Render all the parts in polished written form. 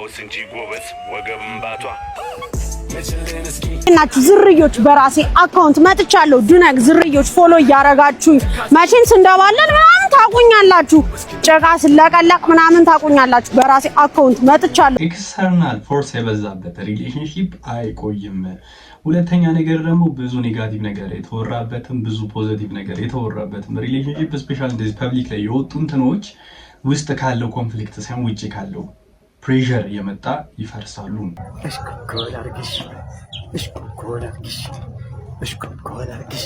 ቦስ እንጂ ጎበዝ ወገብም ባቷ። ናችሁ ዝርዮች፣ በራሴ account መጥቻለሁ። ድነግ ዝርዮች follow እያረጋችሁኝ መቼም ስንደባለን ምናምን ታቁኛላችሁ። ጭቃ ስለቀለቅ ምናምን ታቁኛላችሁ። በራሴ account መጥቻለሁ። External force የበዛበት relationship አይቆይም። ሁለተኛ ነገር ደግሞ ብዙ negative ነገር የተወራበትም ብዙ positive ነገር የተወራበትም relationship especially እንደዚህ public ላይ የወጡ እንትኖች ውስጥ ካለው conflict ሳይሆን ውጭ ካለው pressure እየመጣ ይፈርሳሉ። እሽኮኮል አርግሽ፣ እሽኮኮል አርግሽ፣ እሽኮኮል አርግሽ።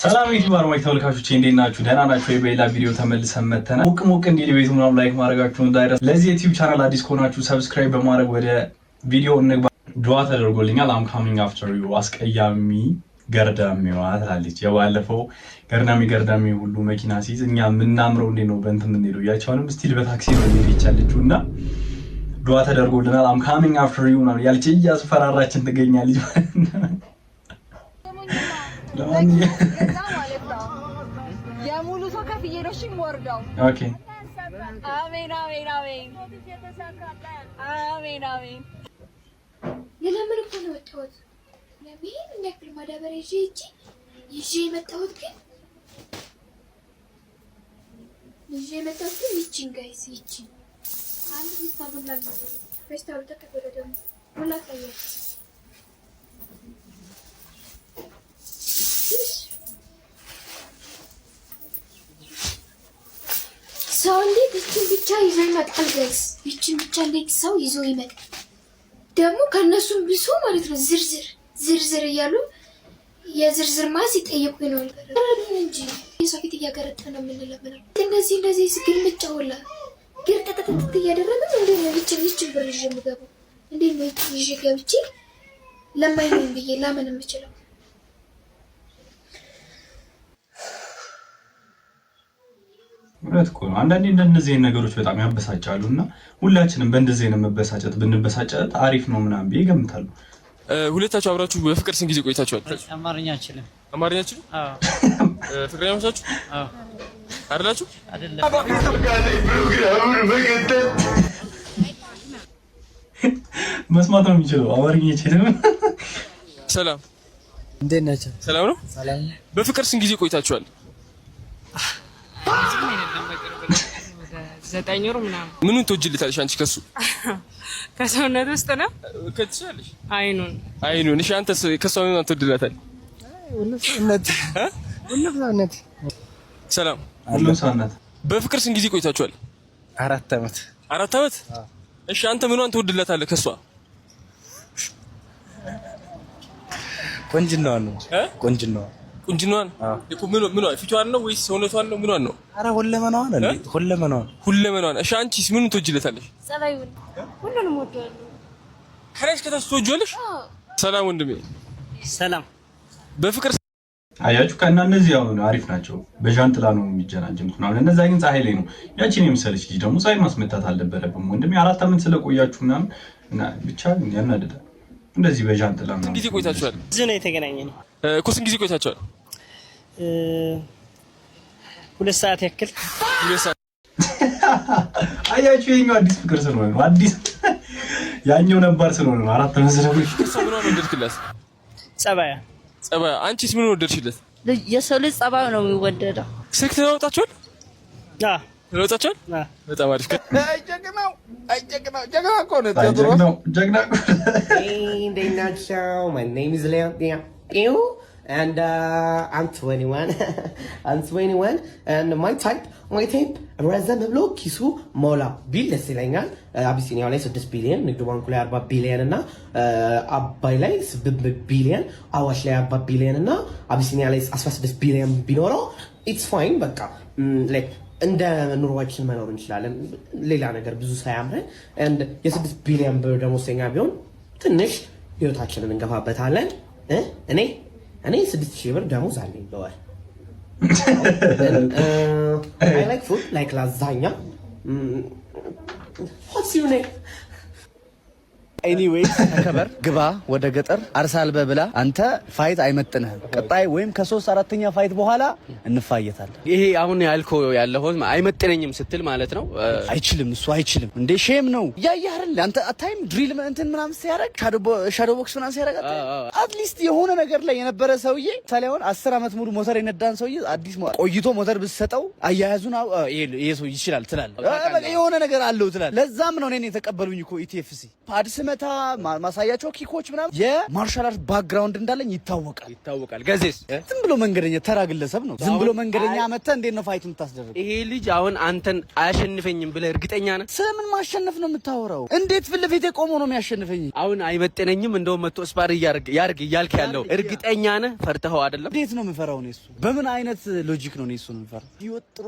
ሰላም ዩቲዩብ አድማጭ ተመልካቾች፣ እንዴት ናችሁ? ደህና ናችሁ? በሌላ ቪዲዮ ተመልሰን መተናል። ሞቅ ሞቅ እንዲል ቤቱ ምናምን like ማድረጋችሁን እንዳይረሳ። ለዚህ ዩቲዩብ ቻናል አዲስ ከሆናችሁ subscribe በማድረግ ወደ ቪዲዮ እንግባ። ድዋ ተደርጎልኛል። I'm coming after you አስቀያሚ ገርዳሚዋ ትላለች። የባለፈው ገርዳሚ ገርዳሚ ሁሉ መኪና ሲይዝ እኛ የምናምረው እንዴት ነው በእንትን የምንሄደው እያቸውንም still በታክሲ ነው እየሄደች ያለችው እና ድዋ ተደርጎልናል። I'm coming after you ምናምን ያለች እያስፈራራችን ትገኛለች። ለማንኛውም የሙሉ ሰው ከፍዬ ነው እሺ የምወርደው። Okay። አሜን አሜን አሜን አሜን አሜን። ለምን እኮ ነው የወጣሁት። ለምን የሚያክል ማዳበሪያ ይዤ ሂጅ ይዤ የመጣሁት ግን ይዤ የመጣሁት ግን ይቺን guys፣ ይቺን አንድ ፌስታል ቡና፣ ፌስታሉ ተቀበለ ደግሞ ሁላ ታያችሁ። ሰው እንዴት ይቺን ብቻ ይዞ ይመጣል? Guys፣ ይቺን ብቻ እንዴት ሰው ይዞ ይመጣል? ደግሞ ከእነሱም ብሶ ማለት ነው ዝርዝር ዝርዝር እያሉ የዝርዝር ማስ ይጠየቁ ነው እንጂ የሰው ፊት እያገረጠ ነው የምንለምነው። እንደዚህ እንደዚህ ግልምጫ ሁላ ግርጥጥጥጥ እያደረግን እንዴት ነው ይችን ይችን ብር ይዤ የምገባው? እንዴት ነው ይችን ይዤ ገብቼ ለማኝ ነኝ ብዬ ላምን የምችለው? እውነት እኮ ነው። አንዳንዴ እንደነዚህ አይነት ነገሮች በጣም ያበሳጫሉ እና ሁላችንም በእንደዚህ አይነት መበሳጨት ብንበሳጨት አሪፍ ነው ምናምን ብዬ እገምታለሁ። ሁለታችሁ አብራችሁ በፍቅር ስንት ጊዜ ቆይታችኋል? አማርኛ አልችልም። አማርኛ አትችሉም? አዎ። ፍቅረኛ ናችሁ? አዎ። አይደላችሁ? አይደለም። መስማት ነው የሚችለው፣ አማርኛ አይችልም። ሰላም። እንዴት ናቸው? ሰላም ነው? ሰላም። በፍቅር ስንት ጊዜ ቆይታችኋል? 9 ወር ምናምን። ምኑን ትወጂለታለሽ አንቺ ከሱ? ከሰውነት ውስጥ ነው። ከትችላለሽ? አይኑን። አይኑን። እሺ፣ አንተስ ከሷ ምኑን ትወድላታለህ? ሁሉም ሰውነት፣ ሁሉም ሰውነት። ሰላም። ሁሉም ሰውነት። በፍቅር ስንት ጊዜ ቆይታችኋል? 4 ዓመት። 4 ዓመት። እሺ፣ አንተ ምኗን ትወድላታለህ ከሷ? ቆንጅናዋን ነው። እ? ቆንጅናዋን። ቁንጅናዋን እኮ ምኗ ምኗ ፊቷን ነው ወይስ ሰውነቷን ነው? ምኗን ነው? አረ ሁለመናዋን እንዴ፣ ሁለመናዋን። ሁለመናዋን። እሺ፣ አንቺስ ምኑን ትወጂለታለሽ? ጸባዩን፣ ሁሉንም ወደዋለሁ። ከላይ እስከታች ትወጂዋለሽ? ሰላም ወንድሜ። ሰላም። በፍቅር አያችሁ ከና እነዚህ አሁን አሪፍ ናቸው። በዣንጥላ ነው የሚጀናጀኑት ምናምን። እነዛ ግን ፀሐይ ላይ ነው። ያቺን የመሰለች ልጅ ደግሞ ፀሐይ ማስመታት አልነበረብም ወንድሜ። 4 ዓመት ስለቆያችሁ ምናምን እና ብቻ ያናድዳል። እንደዚህ በዣንጥላ ስንት ምናምን ጊዜ ቆይታችኋል? እዚህ ነው የተገናኘነው። እኮ ስንት ጊዜ ቆይታችኋል? 2 ሰዓት ያክል። 2 ሰዓት። አያችሁ ይኸኛው አዲስ ፍቅር ስለሆነ ነው። አዲስ ያኛው ነባር ስለሆነ ነው። 4 ዓመት ስለቆዩ። ከሷ ምኗን ወደድክላት? ጸባያ። ጸባይ። አንቺስ ምኑን ወደድሽለት? የሰው ልጅ ጸባዩ ነው የሚወደደው። ስልክ ተለዋውጣችኋል? አዎ። ተለዋውጣችኋል? አዎ። በጣም አሪፍ። ጀግናው፣ አይ ጀግናው፣ ጀግና እኮ ነው ቴዎድሮስ። ጀግናው ጀግና። እንዴት ናቸው? My name is Leon and I'm 21. I'm 21 and my type ረዘም ብሎ ኪሱ ሞላ ቢል ደስ ይለኛል። አቢሲኒያው ላይ 6 ቢሊዮን፣ ንግድ ባንኩ ላይ 40 ቢሊዮን እና አባይ ላይ 8 ቢሊዮን፣ አዋሽ ላይ 40 ቢሊዮን እና አቢሲኒያ ላይ 16 ቢሊዮን ቢኖረው it's fine። በቃ like እንደ ኑሯችን መኖር እንችላለን። ሌላ ነገር ብዙ ሳያምረን and የ6 ቢሊዮን ብር ደሞዝተኛ ቢሆን ትንሽ ህይወታችንን እንገፋበታለን። እኔ 6,000 ብር ደሞዝ አለኝ በወር። I like food like lasagna. What's your name? Anyways ተከበር፣ ግባ ወደ ገጠር አርሳል በብላ። አንተ fight አይመጥንህም። ቀጣይ ወይም ከሶስት አራተኛ fight በኋላ እንፋየታለን። ይሄ አሁን ያልከው ያለኸው አይመጥነኝም ስትል ማለት ነው። አይችልም፣ እሱ አይችልም። እንዴ shame ነው፣ እያየህ አይደል? አንተ አታይም? Drill እንትን ምናምን ሲያደርግ፣ shadow box ምናምን ሲያደርግ፣ at least የሆነ ነገር ላይ የነበረ ሰውዬ፣ ምሳሌ አሁን 10 ዓመት ሙሉ ሞተር የነዳን ሰውዬ አዲስ ቆይቶ ሞተር ብትሰጠው አያያዙን ይሄ ሰው ይችላል ትላለህ። በቃ የሆነ ነገር አለው ትላለህ። ለዛም ነው እኔን የተቀበሉኝ እኮ ETFC። Pad ስመታ ማሳያቸው kick ኦች ምናምን የ martial art background እንዳለኝ ይታወቃል። ይታወቃል። ገዜስ? ዝም ብሎ መንገደኛ ተራ ግለሰብ ነው። ዝም ብሎ መንገደኛ መተህ እንዴት ነው fight የምታስደርገው? ይሄ ልጅ አሁን አንተን አያሸንፈኝም ብለህ እርግጠኛ ነህ? ስለምን ማሸነፍ ነው የምታወራው? እንዴት ፊት ለፊቴ ቆሞ ነው የሚያሸንፈኝ? አሁን አይመጥነኝም እንደውም መቶ spar ያርግ እያልክ ያለው እርግጠኛ ነህ? ፈርተኸው አይደለም? እንዴት ነው የምፈራው? እኔ እሱ በምን አይነት logic ነው እኔ እሱን የምፈራው? ወጥሮ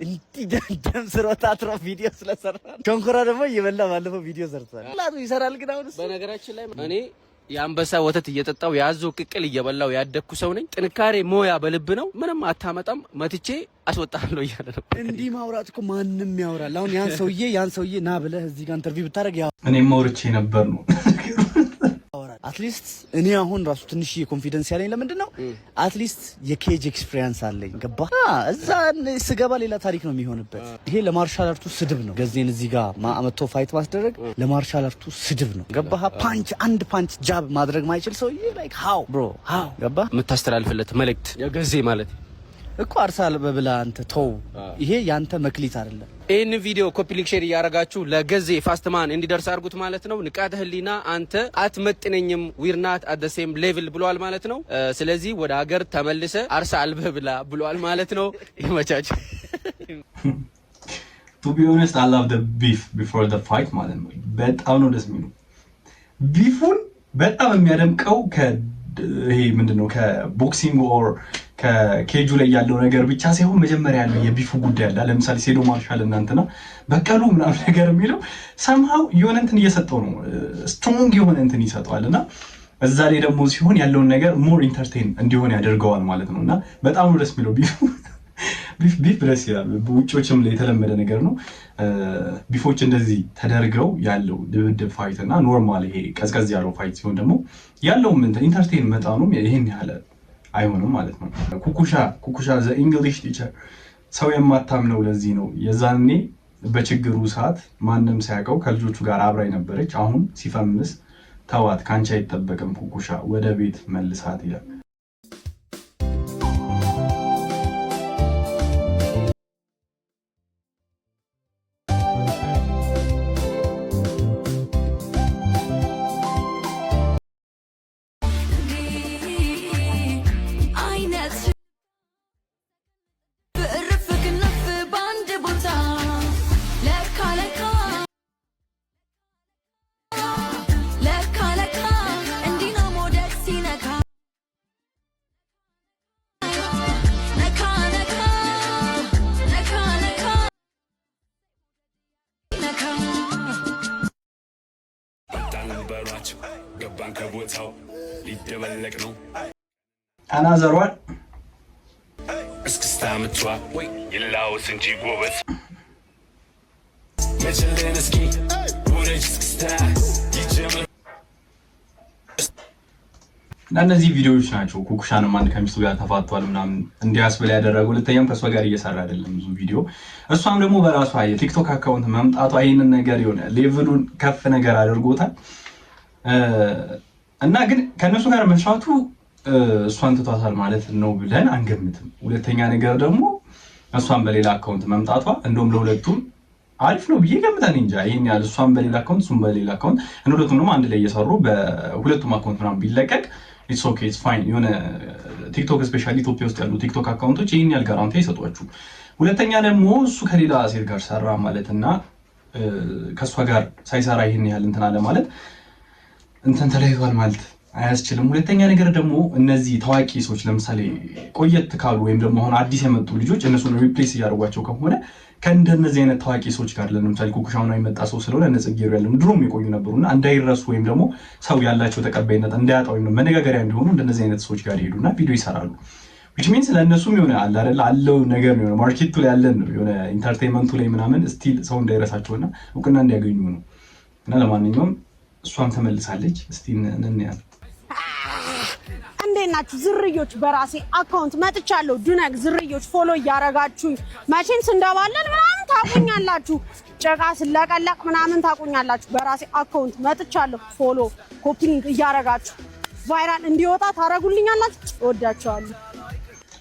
እንዲህ ደም ስሮ ታትሮ ቪዲዮ ስለሰራ፣ ሸንኮራ ደግሞ እየበላ ባለፈው ቪዲዮ ሰርቷል። ላቱ ይሰራል ግን አሁን እሱ በነገራችን ላይ እኔ የአንበሳ ወተት እየጠጣው የአዞ ቅቅል እየበላው ያደግኩ ሰው ነኝ። ጥንካሬ ሞያ በልብ ነው። ምንም አታመጣም፣ መትቼ አስወጣለሁ እያለ ነው። እንዲህ ማውራት እኮ ማንም ያወራል። አሁን ያን ሰውዬ ና ብለህ እዚህ ጋር interview ብታደርግ እኔም አውርቼ ነበር ነው። ያወራል። At least እኔ አሁን ራሱ ትንሽዬ confidence ያለኝ ለምንድን ነው? At least የ cage experience አለኝ። ገባ? እዛ ስገባ ሌላ ታሪክ ነው የሚሆንበት። ይሄ ለ martial art ኡ ስድብ ነው። ገዜን እዚህ ጋር አመጥቶ fight ማስደረግ ለ martial art ኡ ስድብ ነው። ገባ? Punch አንድ punch jab ማድረግ ማይችል ሰውዬ like how, bro, how? ገባ? የምታስተላልፍለት መልእክት የገዜ ማለት እኮ አርሳል በብላ፣ አንተ ተው። ይሄ ያንተ መክሊት አይደለም። ይህን ቪዲዮ copy link share እያደረጋችሁ ለገዜ ፋስትማን እንዲደርስ አድርጉት ማለት ነው። ንቃተ ህሊና አንተ አትመጥነኝም፣ we're not at the same level ብሏል ማለት ነው። ስለዚህ ወደ ሀገር ተመልሰ አርሳ አልበህ ብላ ብሏል ማለት ነው። ይመቻች። To be honest, I love the beef before the fight ማለት ነው። በጣም ነው ደስ የሚሉ። Beef ኡን በጣም የሚያደምቀው ይሄ ምንድን ነው ከ boxing or ከ cage ኡ ላይ ያለው ነገር ብቻ ሳይሆን መጀመሪያ ያለው የ beef ኡ ጉዳይ አለ። ለምሳሌ ሴዶ ማርሻል እናንትና በቀሉ ምናምን ነገር የሚለው somehow የሆነ እንትን እየሰጠው ነው፣ strong የሆነ እንትን ይሰጠዋል እና እዛ ላይ ደግሞ ሲሆን ያለውን ነገር more entertain እንዲሆን ያደርገዋል ማለት ነው። እና በጣም ነው ደስ የሚለው beef ኡ። Beef ደስ ይላል። ውጮችም ላይ የተለመደ ነገር ነው። Beef ኦች እንደዚህ ተደርገው ያለው ድብድብ fight እና normal ይሄ ቀዝቀዝ ያለው fight ሲሆን ደግሞ ያለው entertain መጠኑም ይሄን ያህል አይሆንም ማለት ነው። ኩኩሻ ኩኩሻ the English teacher፣ ሰው የማታምነው ለዚህ ነው። የዛኔ በችግሩ ሰዓት ማንም ሳያውቀው ከልጆቹ ጋር አብራ ነበረች። አሁን ሲፈምስ ተዋት፣ ከአንቺ አይጠበቅም ኩኩሻ፣ ወደ ቤት መልሳት ይላል። አይነት እርፍ ክንፍ በአንድ ቦታ ለካ ለካ ለካ ለካ እንዲህ ነው መውደድ ሲነካ ነካ ነካ ነካ ነካ ነካ። ወጣን በሏቸው፣ ገባን ከቦታው፣ ሊደበለቅ ነው። Another one. እስክስታ ምቷ ይላውስ እንጂ ጎበዝ መችልን፣ እስኪ ውረጅ፣ እስክስታ ይጀምር። እና እነዚህ ቪዲዮዎች ናቸው ኩኩሻንም አንድ ከሚስቱ ጋር ተፋቷል ምናምን እንዲያስብል ያደረገው። ሁለተኛም ከእሷ ጋር እየሰራ አይደለም ብዙ ቪዲዮ። እሷም ደግሞ በራሷ የቲክቶክ account መምጣቷ ይህንን ነገር የሆነ level ኡን ከፍ ነገር አድርጎታል። እና ግን ከእነሱ ጋር መስራቱ እሷን ትቷታል ማለት ነው ብለን አንገምትም። ሁለተኛ ነገር ደግሞ እሷን በሌላ account መምጣቷ እንደውም ለሁለቱም አሪፍ ነው ብዬ ገምተን እንጃ። ይሄን ያህል እሷን በሌላ account እሱም በሌላ account እንደ ሁለቱም ደግሞ አንድ ላይ እየሰሩ በሁለቱም account ምናምን ቢለቀቅ it's okay, it's fine። የሆነ ቲክቶክ especially ኢትዮጵያ ውስጥ ያሉ ቲክቶክ account ኦች ይህን ያህል guarantee አይሰጧችሁ። ሁለተኛ ደግሞ እሱ ከሌላ ሴት ጋር ሰራ ማለት እና ከእሷ ጋር ሳይሰራ ይህን ያህል እንትን አለ ማለት እንትን ተለያይቷል ማለት አያስችልም። ሁለተኛ ነገር ደግሞ እነዚህ ታዋቂ ሰዎች ለምሳሌ ቆየት ካሉ ወይም ደግሞ አሁን አዲስ የመጡ ልጆች እነሱን replace እያደረጓቸው ከሆነ ከእንደነዚህ አይነት ታዋቂ ሰዎች ጋር ለምሳሌ ኩኩሻውን የመጣ ሰው ስለሆነ እነ ጽጌሩ ያለም ድሮም የቆዩ ነበሩና እንዳይረሱ ወይም ደግሞ ሰው ያላቸው ተቀባይነት እንዳያጣ ወይም መነጋገሪያ እንዲሆኑ እንደነዚህ አይነት ሰዎች ጋር ይሄዱና ቪዲዮ ይሰራሉ። Which means ለእነሱም የሆነ አለ አይደለ አለው ነገር ነው፣ የሆነ market ኡ ላይ ያለን ነው፣ የሆነ entertainment ኡ ላይ ምናምን still ሰው እንዳይረሳቸውና እውቅና እንዲያገኙ ነው። እና ለማንኛውም እሷም ተመልሳለች። እስቲ እንያት። እንዴት ናችሁ ዝርዮች? በራሴ account መጥቻለሁ። ዱነግ ዝርዮች follow እያረጋችሁኝ፣ መቼም ስንደባለን ምናምን ታቁኛላችሁ። ጭቃ ስለቀለቅ ምናምን ታቁኛላችሁ። በራሴ account መጥቻለሁ። Follow, copy link እያረጋችሁ viral እንዲወጣ ታረጉልኛላችሁ። እወዳችኋለሁ።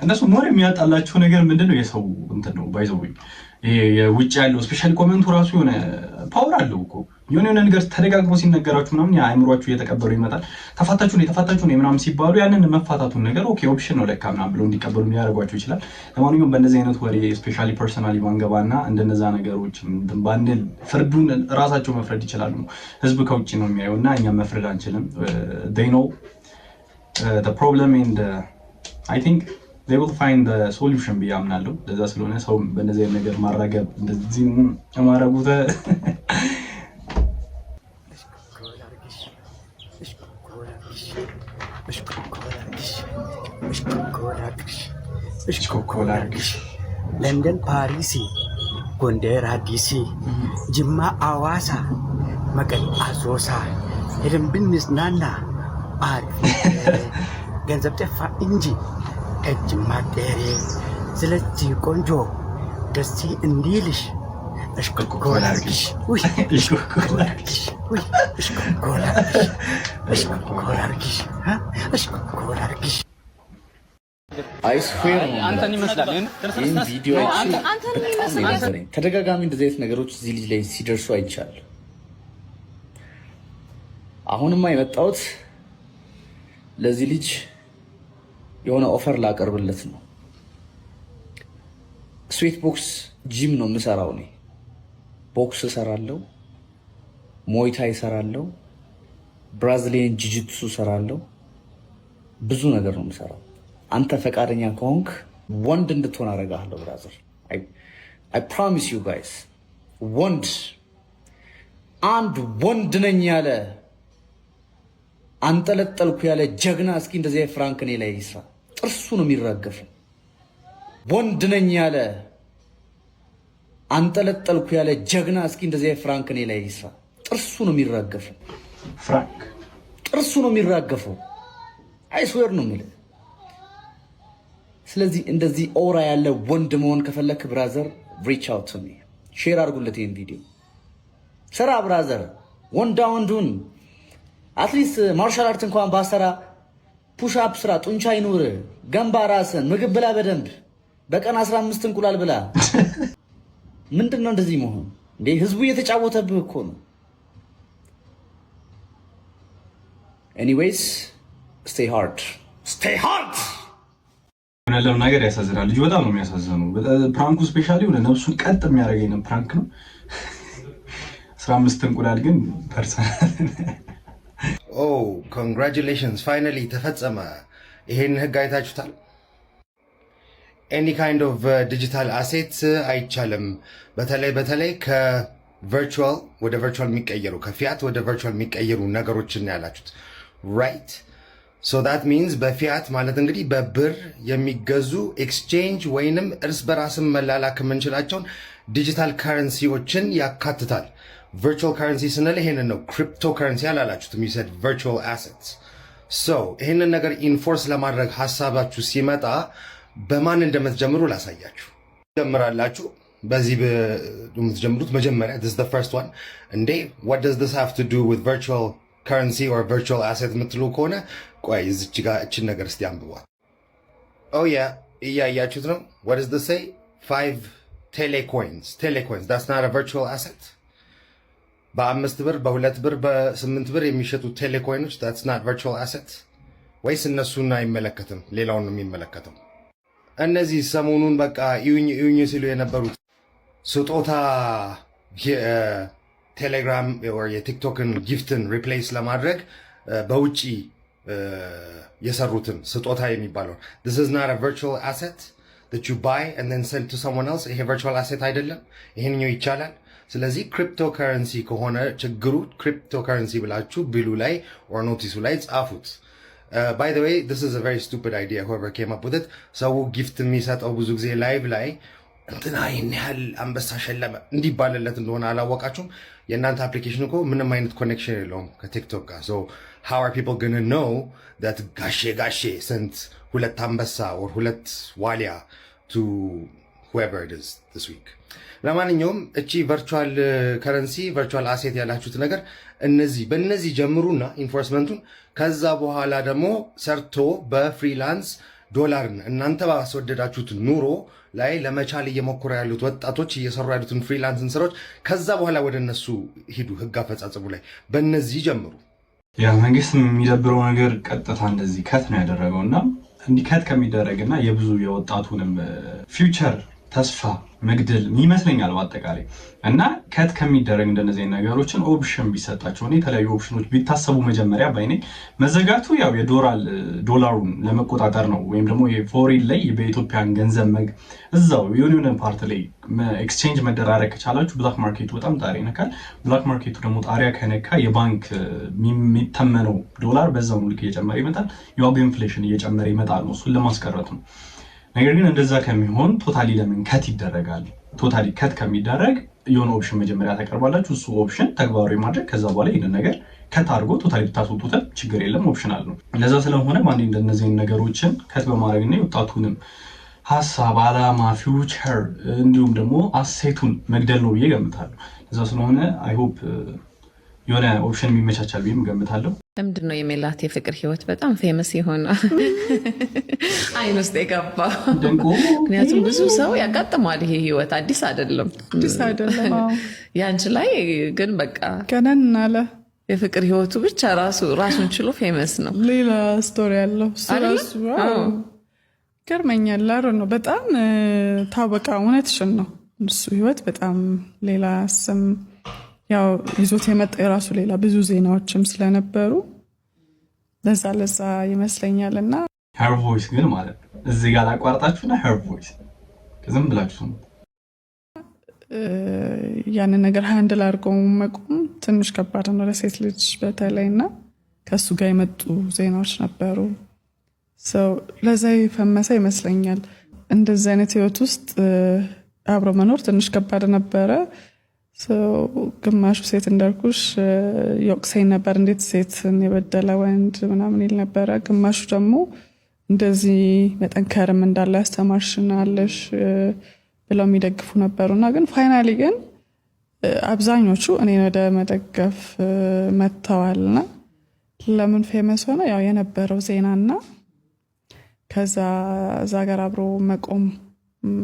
እነሱ more የሚያጣላቸው ነገር ምንድን ነው? የሰው እንትን ነው፣ by the way ይሄ የውጭ ያለው especially comment ኡ ራሱ የሆነ power አለው እኮ። የሆነ የሆነ ነገር ተደጋግሞ ሲነገራችሁ ምናምን የአእምሯችሁ እየተቀበሉ ይመጣል። ተፋታችሁ ነው፣ የተፋታችሁ ነው ምናምን ሲባሉ ያንን መፋታቱን ነገር okay option ነው ለካ ምናምን ብሎ እንዲቀበሉ ሊያደርጓቸው ይችላል። ለማንኛውም በእነዚህ አይነት ወሬ especially personally ባንገባና እንደነዛ ነገሮች ባንል ፍርዱን ራሳቸው መፍረድ ይችላሉ። ህዝብ ከውጭ ነው የሚያየው እና እኛ መፍረድ አንችልም። They know the problem and I think they will find the solution ብዬ አምናለሁ። ለዛ ስለሆነ ሰው በእነዚህ አይነት ነገር ማራገብ እንደዚህ ማድረጉ እሽኮኮ ላድርግሽ። ለንደን፣ ፓሪስ፣ ጎንደር፣ አዲስ፣ ጅማ፣ አዋሳ፣ መቀሌ፣ አሶሳ ሄደን ብንዝናና አሪፍ። ገንዘብ ጠፋ እንጂ እጅ ማጤሬ። ስለዚህ ቆንጆ ደስ እንዲልሽ እሽኮኮ ላድርግሽ፣ ውይ እሽኮኮ ላድርግሽ፣ ውይ እሽኮኮ ላድርግሽ፣ እሽኮኮ ላድርግሽ፣ እሽኮኮ ላድርግሽ። I swear አንተን ይመስላል። ይህን ቪዲዮ አይቼ በጣም ነው የደበረኝ። ተደጋጋሚ እንደዚህ አይነት ነገሮች እዚህ ልጅ ላይ ሲደርሱ አይቻለሁ። አሁንማ የመጣሁት ለዚህ ልጅ የሆነ offer ላቀርብለት ነው። Sweat Box gym ነው የምሰራው እኔ። ቦክስ እሰራለሁ፣ Muay Thai እሰራለሁ፣ Brazilian jiu-jitsu እሰራለሁ። ብዙ ነገር ነው የምሰራው። አንተ ፈቃደኛ ከሆንክ ወንድ እንድትሆን አደርግሃለሁ brother። I promise you guys፣ ወንድ፣ አንድ ወንድ ነኝ ያለ፣ አንጠለጠልኩ ያለ ጀግና እስኪ እንደዚህ prank እኔ ላይ ይስራ። ጥርሱ ነው የሚራገፈው። ወንድ ነኝ ያለ፣ አንጠለጠልኩ ያለ ጀግና እስኪ እንደዚህ prank እኔ ላይ ይስራ። ጥርሱ ነው የሚራገፈው። Prank ጥርሱ ነው የሚራገፈው። I swear ነው የምልህ። ስለዚህ እንደዚህ aura ያለ ወንድ መሆን ከፈለክ brother, reach out to me። Share አድርጉለት ይህን ቪዲዮ። ስራ brother፣ ወንዳ ወንዱን at least martial art እንኳን ባሰራ push up ስራ፣ ጡንቻ ይኑር፣ ገንባ ራስን፣ ምግብ ብላ በደንብ፣ በቀን 15 እንቁላል ብላ። ምንድን ነው እንደዚህ መሆን እንዴ? ህዝቡ እየተጫወተብህ እኮ ነው። Anyways, stay hard, stay hard። ያለው ነገር ያሳዝናል። ልጁ በጣም ነው የሚያሳዝነው። Prank ኡ especially የሆነ ነፍሱን ቀጥ የሚያደርገኝ prank ነው። 15 እንቁላል ግን personal Oh, congratulations, finally ተፈጸመ። ይሄን ህግ አይታችሁታል? Any kind of digital asset አይቻልም። በተለይ በተለይ ከ virtual ወደ virtual የሚቀየሩ፣ ከፊያት ወደ virtual የሚቀየሩ ነገሮችን ያላችሁት፣ right? So that means በ fiat ማለት እንግዲህ በብር የሚገዙ exchange ወይንም እርስ በራስን መላላክ የምንችላቸውን digital currency ዎችን ያካትታል። Virtual currency ስንል ይሄንን ነው። ክሪፕቶ ከረንሲ አላላችሁትም። You said virtual assets። So ይሄንን ነገር enforce ለማድረግ ሀሳባችሁ ሲመጣ በማን እንደምትጀምሩ ላሳያችሁ። ጀምራላችሁ በዚህ የምትጀምሩት መጀመሪያ this is the first one። እንዴ፣ what does this have to do with virtual currency or virtual asset የምትሉ ከሆነ ቆይ እዚች ጋር እችን ነገር እስቲ አንብቧት። Oh yeah፣ እያያችሁት ነው። What does this say? Five telecoins, telecoins, that's not a virtual asset? በ5 ብር፣ በ2 ብር፣ በ8 ብር የሚሸጡ telecoin ኦች, that's not virtual asset ወይስ እነሱን አይመለከትም? ሌላውን ነው የሚመለከተው? እነዚህ ሰሞኑን በቃ እዩኝ እዩኝ ሲሉ የነበሩት ስጦታ፣ የቴሌግራም፣ የቲክቶክን gift ን replace ለማድረግ በውጪ የሰሩትን ስጦታ የሚባለው፣ this is not a virtual asset that you buy and then send to someone else? ይሄ virtual asset አይደለም? ይሄንኛው ይቻላል። ስለዚህ ክሪፕቶ ከረንሲ ከሆነ ችግሩ ክሪፕቶ ከረንሲ ብላችሁ bill ኡ ላይ or notice ኡ ላይ ጻፉት። By the way, this is a very stupid idea, whoever came up with it። ሰው gift የሚሰጠው ብዙ ጊዜ live ላይ እንትና ይህን ያህል አንበሳ ሸለመ እንዲባልለት እንደሆነ አላወቃችሁም። የእናንተ application እኮ ምንም አይነት connection የለውም ከ TikTok ጋር። So how are people gonna know that ጋሼ sent ሁለት አንበሳ or ሁለት ዋሊያ to whoever it is this week? ለማንኛውም እቺ virtual currency፣ virtual asset ያላችሁት ነገር እነዚህ በእነዚህ ጀምሩና enforcement ኡን፣ ከዛ በኋላ ደግሞ ሰርቶ በ freelance ዶላርን እናንተ ባስወደዳችሁት ኑሮ ላይ ለመቻል እየሞከሩ ያሉት ወጣቶች እየሰሩ ያሉትን freelance ን ስራዎች ከዛ በኋላ ወደ እነሱ ሂዱ። ህግ አፈጻጸሙ ላይ በእነዚህ ጀምሩ። ያ መንግስት የሚደብረው ነገር ቀጥታ እንደዚህ cut ነው ያደረገው እና እንዲህ cut ከሚደረግና የብዙ የወጣቱንም future ተስፋ መግደል ይመስለኛል በአጠቃላይ። እና cut ከሚደረግ እንደነዚህ ነገሮችን option ቢሰጣቸው እና የተለያዩ option ኖች ቢታሰቡ መጀመሪያ ባይኔ። መዘጋቱ ያው የዶላሩን ለመቆጣጠር ነው፣ ወይም ደግሞ የ foreign ላይ በኢትዮጵያን ገንዘብ እዛው የሆነ part ላይ exchange መደራረግ ከቻላችሁ black market ኡ በጣም ጣሪያ ይነካል። Black market ኡ ደግሞ ጣሪያ ከነካ የባንክ የሚተመነው ዶላር በዛው ልክ እየጨመረ ይመጣል። የዋጋ inflation እየጨመረ ይመጣል ነው፣ እሱን ለማስቀረት ነው። ነገር ግን እንደዛ ከሚሆን totally ለምን cut ይደረጋል? Totally cut ከሚደረግ የሆነ option መጀመሪያ ታቀርባላችሁ። እሱ option ተግባራዊ ማድረግ፣ ከዛ በኋላ ይህንን ነገር cut አድርጎ totally ብታስወጡትም ችግር የለም፣ optional ነው። እንደዛ ስለሆነ በአንዴ እንደነዚህ ነገሮችን cut በማድረግና የወጣቱንም ሀሳብ፣ አላማ፣ future እንዲሁም ደግሞ asset ኡን መግደል ነው ብዬ ገምታለሁ። እዛ ስለሆነ I hope የሆነ option የሚመቻቻል ብዬም ገምታለሁ። ለምንድን ነው የሜላት የፍቅር ህይወት በጣም famous የሆነ አይን ውስጥ የገባ? ምክንያቱም ብዙ ሰው ያጋጥመዋል ይሄ ህይወት፣ አዲስ አይደለም። አዲስ አይደለም። ያንቺ ላይ ግን በቃ ገነን አለ። የፍቅር ህይወቱ ብቻ ራሱ ራሱን ችሎ famous ነው። ሌላ story ያለው እሱ ራሱ ይገርመኛል። አሮ ነው በጣም ታወቀ። እውነትሽን ነው። እሱ ህይወት በጣም ሌላ ስም ያው ይዞት የመጣ የራሱ ሌላ ብዙ ዜናዎችም ስለነበሩ ለዛ ለዛ ይመስለኛል። እና Her voice ግን ማለት ነው፣ እዚህ ጋር ላቋርጣችሁና her voice ዝም ብላችሁ ያንን ነገር handle አድርጎ መቆም ትንሽ ከባድ ነው ለሴት ልጅ በተለይ። እና ከእሱ ጋር የመጡ ዜናዎች ነበሩ። ለዛ የፈመሰ ይመስለኛል። እንደዚህ አይነት ህይወት ውስጥ አብሮ መኖር ትንሽ ከባድ ነበረ። ግማሹ ሴት እንዳልኩሽ ይወቅሰኝ ነበር፣ እንዴት ሴትን የበደለ ወንድ ምናምን ይል ነበረ። ግማሹ ደግሞ እንደዚህ መጠንከርም እንዳለ ያስተማርሽናለሽ ብለው የሚደግፉ ነበሩ። እና ግን finally ግን አብዛኞቹ እኔን ወደ መደገፍ መጥተዋልና ለምን famous ሆነ? ያው የነበረው ዜናና ከዛ እዛ ጋር አብሮ መቆም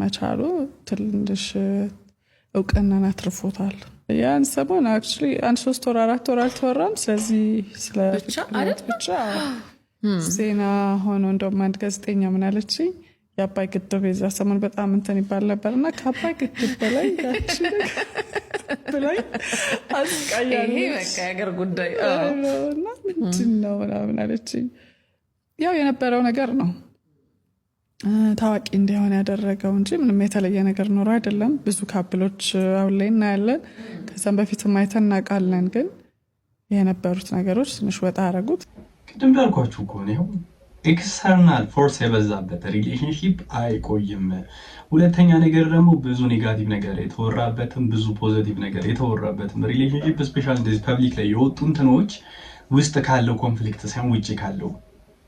መቻሉ ትንሽ እውቅናን አትርፎታል። ያን ሰሞን actually አንድ 3 ወር 4 ወር አልተወራም። ስለዚህ ስለ ፍቅር ብቻ ዜና ሆኖ እንደውም አንድ ጋዜጠኛ ምን አለችኝ፣ የአባይ ግድብ የዛ ሰሞን በጣም እንትን ይባል ነበር እና ከአባይ ግድብ በላይ ያቺ ብላኝ አስቃያለች። ይሄ በቃ የሀገር ጉዳይ እና ምንድን ነው ምናምን አለችኝ። ያው የነበረው ነገር ነው ታዋቂ እንዲሆን ያደረገው እንጂ ምንም የተለየ ነገር ኖሮ አይደለም። ብዙ couple ኦች አሁን ላይ እናያለን። ከዛም በፊትም አይተን እናውቃለን። ግን የነበሩት ነገሮች ትንሽ ወጣ አደረጉት። ቅድም እንዳልኳችሁ እኮ ነው፣ external force የበዛበት relationship አይቆይም። ሁለተኛ ነገር ደግሞ ብዙ negative ነገር የተወራበትም ብዙ positive ነገር የተወራበትም relationship especially እንደዚህ public ላይ የወጡ እንትኖች ውስጥ ካለው conflict ሳይሆን ውጭ ካለው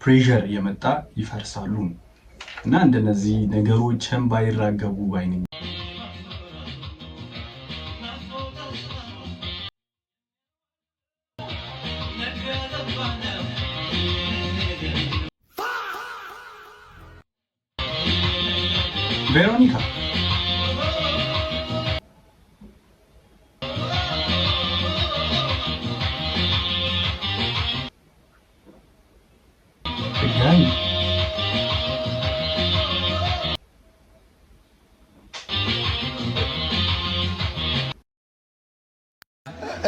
pressure እየመጣ ይፈርሳሉ እና እንደነዚህ ነገሮችን ባይራገቡ ባይ ነኝ። ቬሮኒካ ድጋሚ።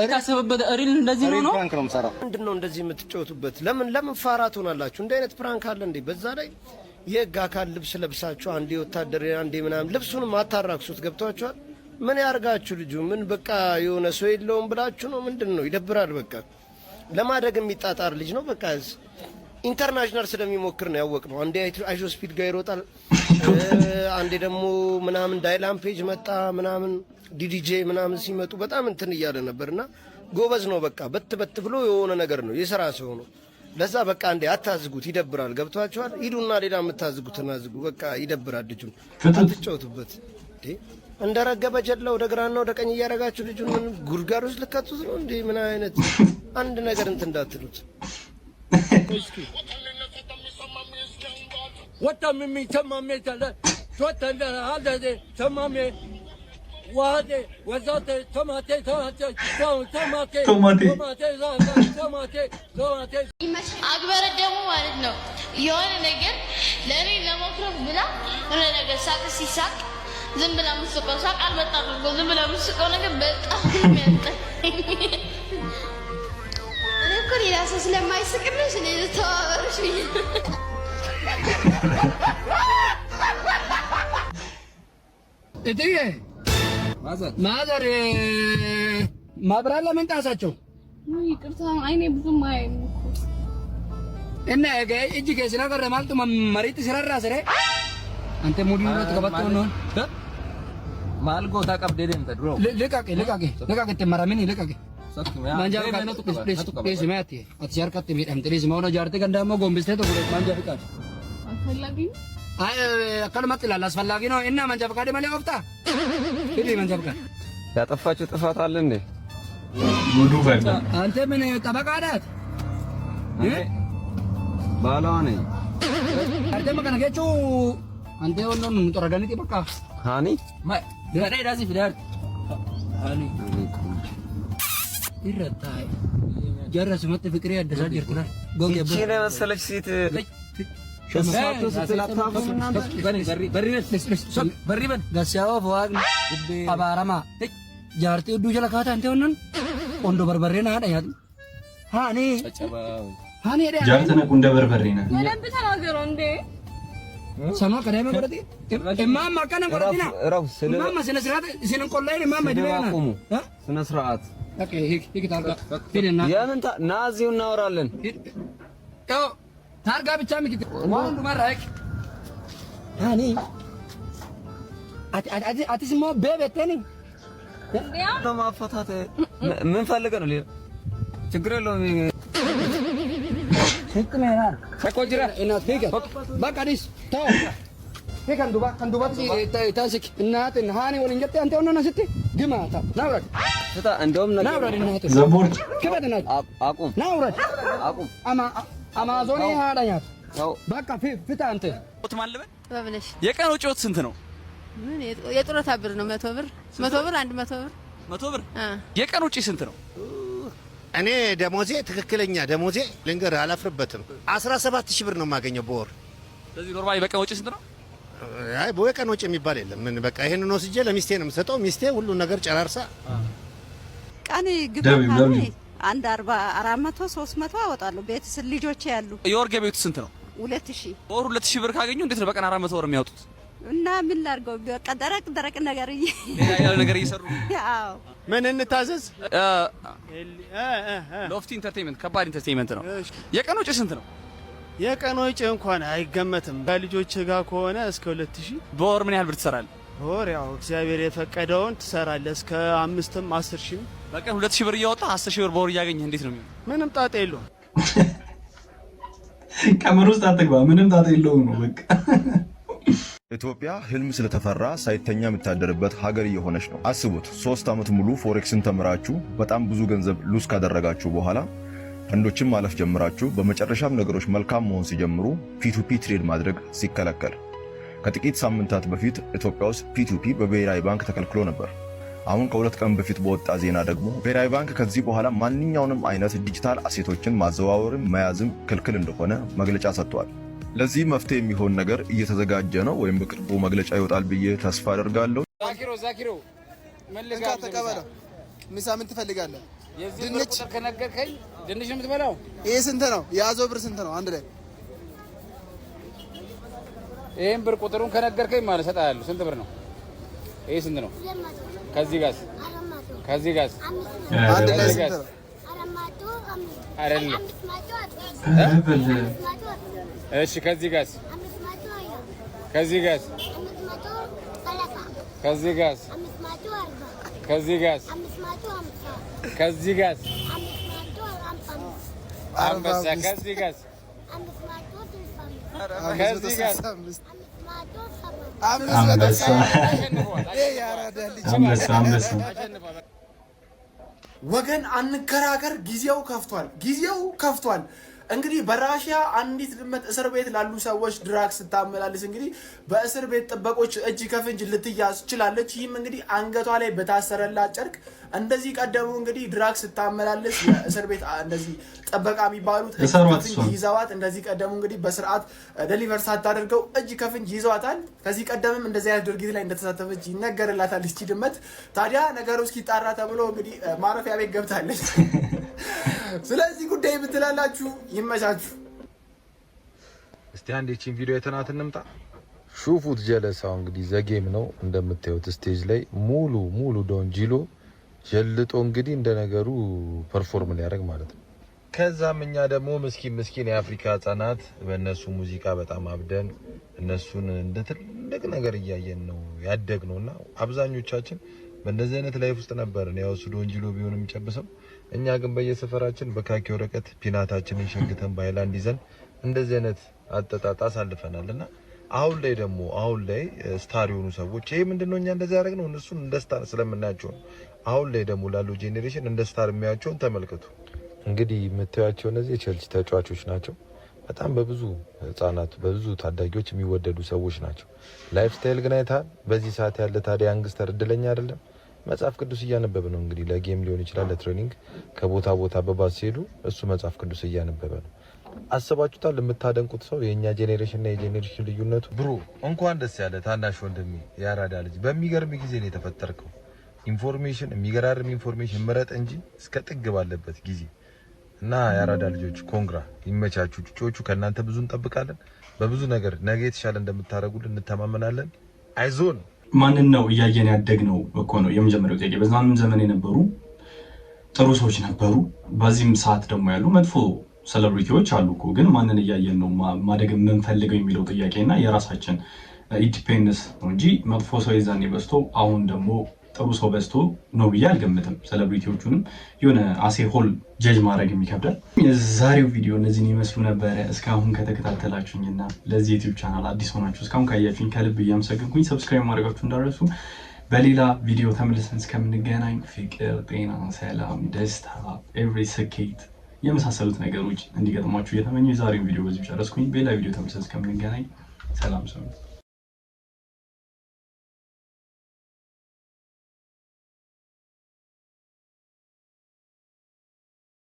የታሰበበት real እንደዚህ ነው ነው Prank ነው የምሰራው። ምንድን ነው እንደዚህ የምትጫወቱበት? ለምን ለምን ፋራ ትሆናላችሁ? እንዲህ አይነት prank አለ እንዴ? በዛ ላይ የህግ አካል ልብስ ለብሳችሁ አንዴ ወታደር አንዴ ምናምን ልብሱንም አታራክሱት። ገብቷችኋል? ምን ያርጋችሁ ልጁ? ምን በቃ የሆነ ሰው የለውም ብላችሁ ነው? ምንድን ነው? ይደብራል። በቃ ለማደግ የሚጣጣር ልጅ ነው። በቃ International ስለሚሞክር ነው ያወቅነው። አንዴ IShowSpeed ጋር ይሮጣል፣ አንዴ ደግሞ ምናምን ዳይላን ፔጅ መጣ ምናምን ዲዲጄ ምናምን ሲመጡ በጣም እንትን እያለ ነበር እና ጎበዝ ነው። በቃ በት በት ብሎ የሆነ ነገር ነው፣ የስራ ሰው ነው። ለዛ በቃ አንዴ አታዝጉት፣ ይደብራል። ገብቷችኋል? ሂዱና ሌላ የምታዝጉትን አዝጉ። በቃ ይደብራል። ልጁን አትጫወቱበት። እንደረገበ ጀላ ወደ ግራና ወደ ቀኝ እያደረጋችሁ ልጁን ምን ጉድጓድ ውስጥ ልከቱት ነው እንዴ? ምን አይነት አንድ ነገር እንትን እንዳትሉት። አግበረ ደግሞ ማለት ነው የሆነ ነገር ለእኔ ለመኩረፍ ብላ የሆነ ነገር ሳቅ ሲሳቅ ዝም ብላ የምትስቀው ሳቅ አልመጣም እኮ፣ ዝም ብላ የምትስቀው ነገር በጣም የሚያስጠላኝ። እኔ እኮ ሌላ ሰው ስለማይስቅልሽ እኔ ልተባበርሽ ብዬ ነው። እትዬ ማዘር፣ መብራት ለምን ጣሳቸው? ይቅርታ፣ አይኔ ብዙም አያይም እኮ። እና እጅ ከስና ቀረ ማልቱ መሬት ሲራራ ስረ አንተ ሙዲ ነው ተቀበጥቶ ነው። Maal gootaa qabdee deemta duroo? ልቀቅ ልቀቅ ልቀቅ፣ ትመራምን ልቀቅ። ማንጃ ዴስ ማቲ አትሲ harkatti miidhamte dhiisi mauna jaartii ganda immoo gombistee tokko ማንጃ ፍቃድ አስፈላጊ ነው። አይ akkanumatti ilaalla፣ አስፈላጊ ነው እና መንጃ ፈቃድ malee oofta ሂድ መንጃ ፈቃድ። ያጠፋችው ጥፋት አለ እንዴ? ጉዱ ፈላ። አንተ ምን ጠበቃ ናት? ባሏ ነኝ። አንተ መከነ kechu አንተ ሆኖ ጠረጋኒቲ በቃ ሃኒ ዳሲ ፊዳር ሃኒ ይረታ ጀረ ስመት ፍቅሬ አደሳ ጅርቱና። ይቺን የመሰለች ሴት እሷ ስትል አታፍሩም እናንተ? ገሲያው ፈዋቅን አባረማ jaartii hudduu jala kaata ante honnan qondo barbarree naa dhayyaatu haani haani jedhee. ጃርተነ ቁንደ በርበሬ ነህ። በደንብ ተናገረው እንዴ። ሰማ ቀዳማ godhati እማማ akkana godhatina። እረፍ። ስለ እማማ ስነ ስርዓት ስነ ቆላይን እማማ ስድብ ድቤና አቁሙ። ስነ ስርዓት። ኦኬ ሂክ ሂክ ታርጋ ሂድና የምን ና እዚሁ እናወራለን። ያው ታርጋ ብቻ ምክት ወንዱ መራክ ሃኒ አቲ አቲ አቲ ስሞ ቤቤቴኒ ለማፈታት ምን ፈልገህ ነው? ሌላ ችግር የለውም። ተቆጅራ እናት ሂክ በቃ ዲስ ተው ሂክ አንዱባ አንዱባ ታሲክ እናት ሃኒ ወልን ጀቴ አንተ ሆነ ስቲ ግማ ታ ናውረድ ፍታ። እንደውም ነገር ናውረድ እናት ዘቦርጭ ክበት እናት አቁም፣ ናውረድ አቁም። አማ አማዞኒ ሃዳኛት ተው። በቃ ፍታ አንተ። በብለሽ የቀን ወጪዎት ስንት ነው? ምን የጡረታ ብር ነው? 100 ብር፣ 100 ብር፣ 100 ብር። 100 ብር። የቀን ወጪ ስንት ነው? እኔ ደሞዜ፣ ትክክለኛ ደሞዜ ልንገርህ፣ አላፍርበትም። 17 ሺህ ብር ነው የማገኘው በወር። ስለዚህ normally በቀን ወጪ ስንት ነው? አይ በቀን ወጪ የሚባል የለም። ምን በቃ ይሄንን ወስጄ ለሚስቴ ነው የምሰጠው። ሚስቴ ሁሉን ነገር ጨራርሳ ቀን ግባ ደብሊው ካለ ደብሊው አንድ 40፣ 400፣ 300 አወጣለሁ። ቤት ልጆቼ ያሉ። የወር ገቢዎት ስንት ነው? 2000። በወር 2000 ብር ካገኙ እንዴት ነው በቀን 400 ብር የሚያወጡት? እና ምን ላድርገው? በቃ ደረቅ ደረቅ ነገር ሌላ ያለ ነገር እየሰሩ። አዎ። ምን እንታዘዝ? ሎፍቲ Entertainment ከባድ entertainment ነው። የቀን ወጪ ስንት ነው? የቀን ወጪ እንኳን አይገመትም። ከልጆች ጋር ከሆነ እስከ 2000። በወር ምን ያህል ብር ትሰራለህ? በወር ያው እግዚአብሔር የፈቀደውን ትሰራለህ። እስከ 5ም 10 ሺህም። በቀን 2000 ብር እያወጣ 10,000 ብር በወር እያገኘህ እንዴት ነው የሚሆነው? ምንም ጣጣ የለውም። ቀመር ውስጥ አትግባ። ምንም ጣጣ የለውም ነው በቃ። ኢትዮጵያ ህልም ስለተፈራ ሳይተኛ የሚታደርበት ሀገር እየሆነች ነው። አስቡት፣ 3 ዓመት ሙሉ forex ን ተምራችሁ በጣም ብዙ ገንዘብ lose ካደረጋችሁ በኋላ ፈንዶችን ማለፍ ጀምራችሁ በመጨረሻም ነገሮች መልካም መሆን ሲጀምሩ P2P trade ማድረግ ሲከለከል። ከጥቂት ሳምንታት በፊት ኢትዮጵያ ውስጥ P2P በብሔራዊ ባንክ ተከልክሎ ነበር። አሁን ከ2 ቀን በፊት በወጣ ዜና ደግሞ ብሔራዊ ባንክ ከዚህ በኋላ ማንኛውንም አይነት digital asset ኦችን ማዘዋወርም መያዝም ክልክል እንደሆነ መግለጫ ሰጥቷል። ለዚህ መፍትሄ የሚሆን ነገር እየተዘጋጀ ነው ወይም በቅርቡ መግለጫ ይወጣል ብዬ ተስፋ አደርጋለሁ። ዛኪሮ ዛኪሮ ምን እንካ ተቀበለው። ምሳ ምን ትፈልጋለህ? የዚህ ብር ድንች ቁጥር ከነገርከኝ ድንች ነው የምትበላው። ይሄ ስንት ነው? የያዘው ብር ስንት ነው? አንድ ላይ ይሄን ብር ቁጥሩን ከነገርከኝ ማለት እሰጥሃለሁ። ስንት ብር ነው? ይሄ ስንት ነው? ከዚህ ጋርስ? ከዚህ ጋርስ? አንድ ላይ ከዚህ ስንት ጋርስ? ነው? አይደለም። እሺ ከዚህ ጋርስ? ከዚህ ጋርስ? ከዚህ ጋርስ? ከዚህ ጋርስ? ከዚህ ጋርስ? አንበሳ። ከዚህ ጋርስ? ከዚህ ጋርስ? አንበሳ አንበሳ አንበሳ። ወገን አንከራከር፣ ጊዜው ከፍቷል። ጊዜው ከፍቷል። እንግዲህ በራሽያ አንዲት ድመት እስር ቤት ላሉ ሰዎች drug ስታመላልስ እንግዲህ በእስር ቤት ጥበቆች እጅ ከፍንጅ ልትያዝ ችላለች። ይህም እንግዲህ አንገቷ ላይ በታሰረላት ጨርቅ እንደዚህ ቀደሙ እንግዲህ drug ስታመላልስ የእስር ቤት እንደዚህ ጥበቃ የሚባሉት እጅ እሰሯት ከፍንጅ እሷን። ይዘዋት እንደዚህ ቀደሙ እንግዲህ በስርዓት deliver ሳታደርገው እጅ ከፍንጅ ይዘዋታል። ከዚህ ቀደምም እንደዚህ አይነት ድርጊት ላይ እንደተሳተፈች ይነገርላታል። ይቺ ድመት ታዲያ ነገሩ እስኪጣራ ተብሎ እንግዲህ ማረፊያ ቤት ገብታለች። ስለዚህ ጉዳይ ብትላላችሁ ይመቻችሁ። እስቲ አንድ ይቺን ቪዲዮ አይተናት እንምጣ። ሹፉት ጀለሳው እንግዲህ the game ነው እንደምታዩት፣ stage ላይ ሙሉ ሙሉ ዶን ጂሎ ጀልጦ እንግዲህ እንደ ነገሩ perform ሊያደርግ ማለት ነው። ከዛም እኛ ደግሞ ምስኪን ምስኪን የአፍሪካ ህጻናት በእነሱ ሙዚቃ በጣም አብደን እነሱን እንደ ትልቅ ነገር እያየን ነው ያደግነው እና አብዛኞቻችን በእንደዚህ አይነት life ውስጥ ነበርን። ያው እሱ ዶን ጂሎ ቢሆን የሚጨብሰው፣ እኛ ግን በየሰፈራችን በካኪ ወረቀት ፒናታችንን ሸንግተን በሃይላንድ ይዘን እንደዚህ አይነት አጠጣጥ አሳልፈናል እና አሁን ላይ ደግሞ አሁን ላይ star የሆኑ ሰዎች ይሄ ምንድነው፣ እኛ እንደዚህ ያደረግነው እነሱን እንደ star ስለምናያቸው ነው። አሁን ላይ ደግሞ ላለው generation እንደ star የሚያያቸውን ተመልከቱ። እንግዲህ የምታዩቸው እነዚህ የቼልሲ ተጫዋቾች ናቸው። በጣም በብዙ ህጻናት በብዙ ታዳጊዎች የሚወደዱ ሰዎች ናቸው። Lifestyle ግን አይተሃል። በዚህ ሰዓት ያለ ታዲያ youngster እድለኛ አይደለም። መጽሐፍ ቅዱስ እያነበበ ነው። እንግዲህ ለ game ሊሆን ይችላል፣ ለ training ከቦታ ቦታ በባስ ሲሄዱ እሱ መጽሐፍ ቅዱስ እያነበበ ነው። አስባችሁታል? የምታደንቁት ሰው የእኛ generation እና የ generation ልዩነቱ። Bro፣ እንኳን ደስ ያለህ ታናሽ ወንድሜ፣ የአራዳ ልጅ፣ በሚገርም ጊዜ ነው የተፈጠርከው። Information፣ የሚገራርም information ምረጥ እንጂ እስከ ጥግ ባለበት ጊዜ እና የአራዳ ልጆች congra፣ ይመቻችሁ። ጩጮቹ ከእናንተ ብዙ እንጠብቃለን። በብዙ ነገር ነገ የተሻለ እንደምታደርጉልን እንተማመናለን። አይዞን። ማንን ነው እያየን ያደግነው እኮ ነው የመጀመሪያው ጥያቄ። በዛንም ዘመን የነበሩ ጥሩ ሰዎች ነበሩ። በዚህም ሰዓት ደግሞ ያሉ መጥፎ celebrity ዎች አሉ እኮ። ግን ማንን እያየን ነው ማደግ የምንፈልገው የሚለው ጥያቄ እና የራሳችን independence ነው እንጂ መጥፎ ሰው የዛኔ በዝቶ አሁን ደግሞ ጥሩ ሰው በዝቶ ነው ብዬ አልገምትም። Celebrity ዎቹንም የሆነ as a whole judge ማድረግ የሚከብዳል። የዛሬው ቪዲዮ እነዚህን ይመስሉ ነበረ። እስካሁን ከተከታተላችሁኝና ለዚህ YouTube channel አዲስ ሆናችሁ እስካሁን ካያችሁኝ ከልብ እያመሰገንኩኝ subscribe ማድረጋችሁ እንዳትረሱ። በሌላ ቪዲዮ ተመልሰን እስከምንገናኝ ፍቅር፣ ጤና፣ ሰላም፣ ደስታ፣ every ስኬት የመሳሰሉት ነገሮች እንዲገጥሟችሁ እየተመኘሁ የዛሬውን ቪዲዮ በዚሁ ጨረስኩኝ። በሌላ ቪዲዮ ተመልሰን እስከምንገናኝ ሰላም ሰኑ።